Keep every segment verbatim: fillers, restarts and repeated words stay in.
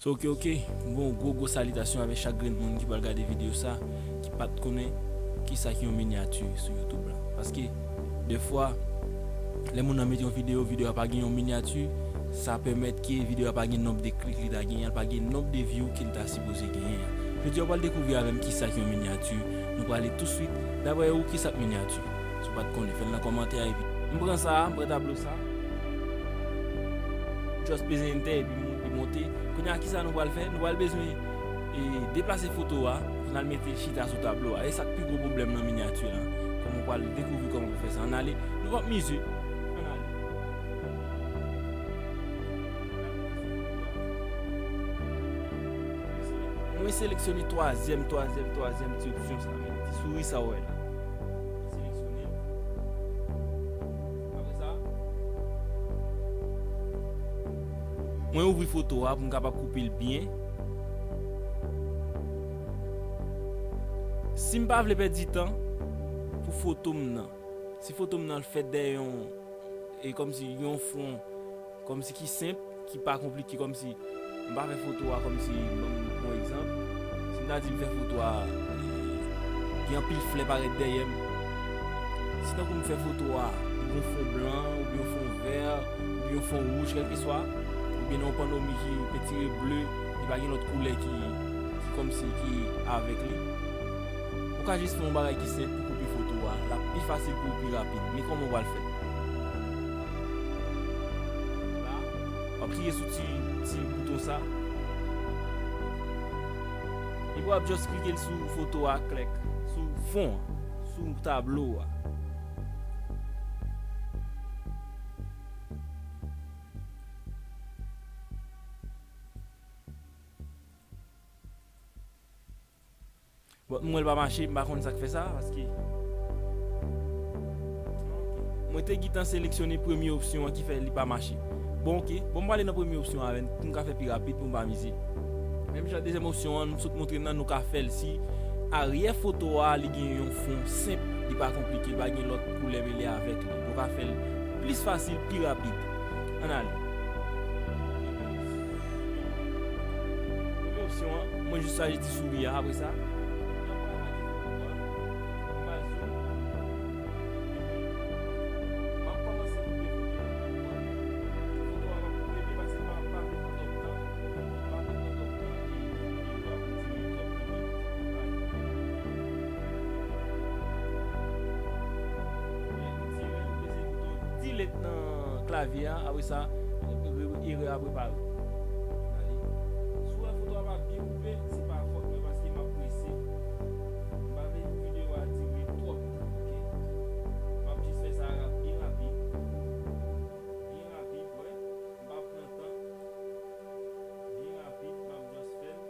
Ok, ok. Bon, gwo, gwo salitasyon avèk chak grenn moun ki pral gade videyo sa, ki pa t konnen kisa ki yon minyati sou YouTube la. Paske, dèfwa, lè moun nan mete yon videyo, videyo a pa gen yon minyati, sa pèmèt ke videyo a pa gen nonb de klik li ta genyen, l pa gen nonb de view ke l ta sipoze genyen an. Jodi a, w pral dekouvri avè m kisa ki yon minyati, nou prale touswit. Daprè ou, kisa k minyati? Si w pa t konnen, fè l nan kòmantè a epi. M pran sa, m pran tablo sa. Just peze enter epi li monte. Kounye a, kisa nou pral fè? Nou pral bezwen, e, deplase foto a pou n al mete l chita sou tablo a. E sa k pi gwo pwoblèm nan minyati la. Kòman w pral dekouvri kòman pou fè sa? Ann ale, nou p ap mize. Ann ale. Mwen seleksyone twazyèm, twazyèm, twazyèm ti opsyon sa, men ti souri sa w wè la. Mwen seleksyone l. Apre sa, mwen ouvri foto a pou m kapab koupe l byen. Si m pa vle pèdi tan pou foto m nan, si foto m nan fèt dèyè yon, e kòmsi yon fon, kòmsi ki senp, ki pa konplike, kòmsi m pa fè foto a kòmsi, ban m yon egzanp, si m ta di m fè foto a, e, gen anpil flè parèt dèyè m. Si tankou m fè foto a, yon fon blan, oubyen yon fon vè, oubyen yon fon wouj, kèlkeswa, oubyen nan yon panno mi ki petire ble, li pa gen lòt koulè ki, ki kòmsi ki avèk li. Ou ka jis fè yon bagay ki senp pou koupe foto a, l ap pi fasil pou ou, pi rapid. Men kòman w pral fè? La, w ap kliye sou ti, ti bouton sa. Epi w ap just klike l sou foto a, klèk, sou fon an, sou tablo a. Bon, m wè l pa mache, m pa konn sa k fè sa, paske mwen te gentan seleksyone premye opsyon an ki fè li pa mache. Bon, ok. Bon, m prale nan premye opsyon an avè n pou m ka fè pi rapid pou m pa mize. Menm jan dezyèm opsyon an, m sot montre n nan, nou ka fè l si aryè foto a, li gen yon fon senp, li pa konplike, li pa gen lòt koulè mele avèk li. Nou ka fè l plis fasil, pi rapid. Ann ale. Premye opsyon an, mwen jis chaje ti souri a, apre sa, delete nan klavye a, apre sa, erè a prepare. Ann ale. Si w wè foto a pa byen koupe, se pa fòt mwen paske m ap prese. M pa vle videyo a dire twòp tan, ok? M ap jis fè sa rap-, byen rapid. Byen rapid, wè. M pa pran tan. Byen rapid, m ap just fè l.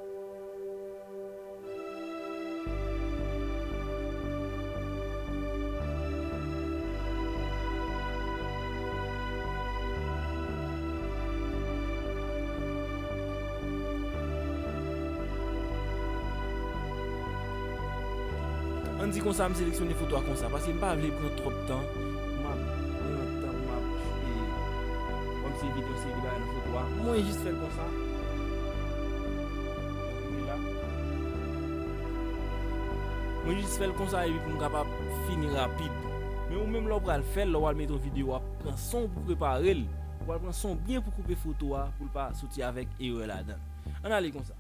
Ann di konsa, m seleksyone foto a konsa, paske m pa vle pran twòp tan pou m ap pran tan pou m ap, e, kòmsi mete yon seri de bagay nan foto a. Mwen jis fè l konsa. Mwen jis fè l konsa epi pou m kapab fini rapid. Men ou menm lè w pral fè l, lè w al mete yon videyo, w ap pran san w pou prepare l. Ou pral pran san w byen pou koupe foto a, pou l pa soti avèk erè ladan l. Ann ale konsa.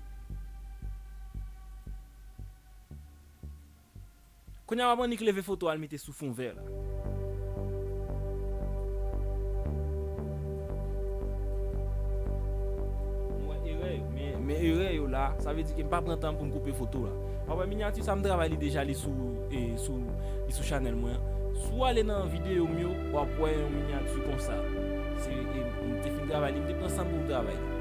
Kounye a, w ap annik leve foto a, l mete sou fon vè la. Nou wè erè yo, men, men erè yo la, sa vle di ke m pa pran tan pou m koupe foto la. W ap wè minyati sa, m travay li deja, li sou, e, sou, li sou chanèl mwen an. Si w ale nan videyo m yo, w ap wè yon minyati konsa. Se, e, m te fin travay li, m te pran san m pou m travay li.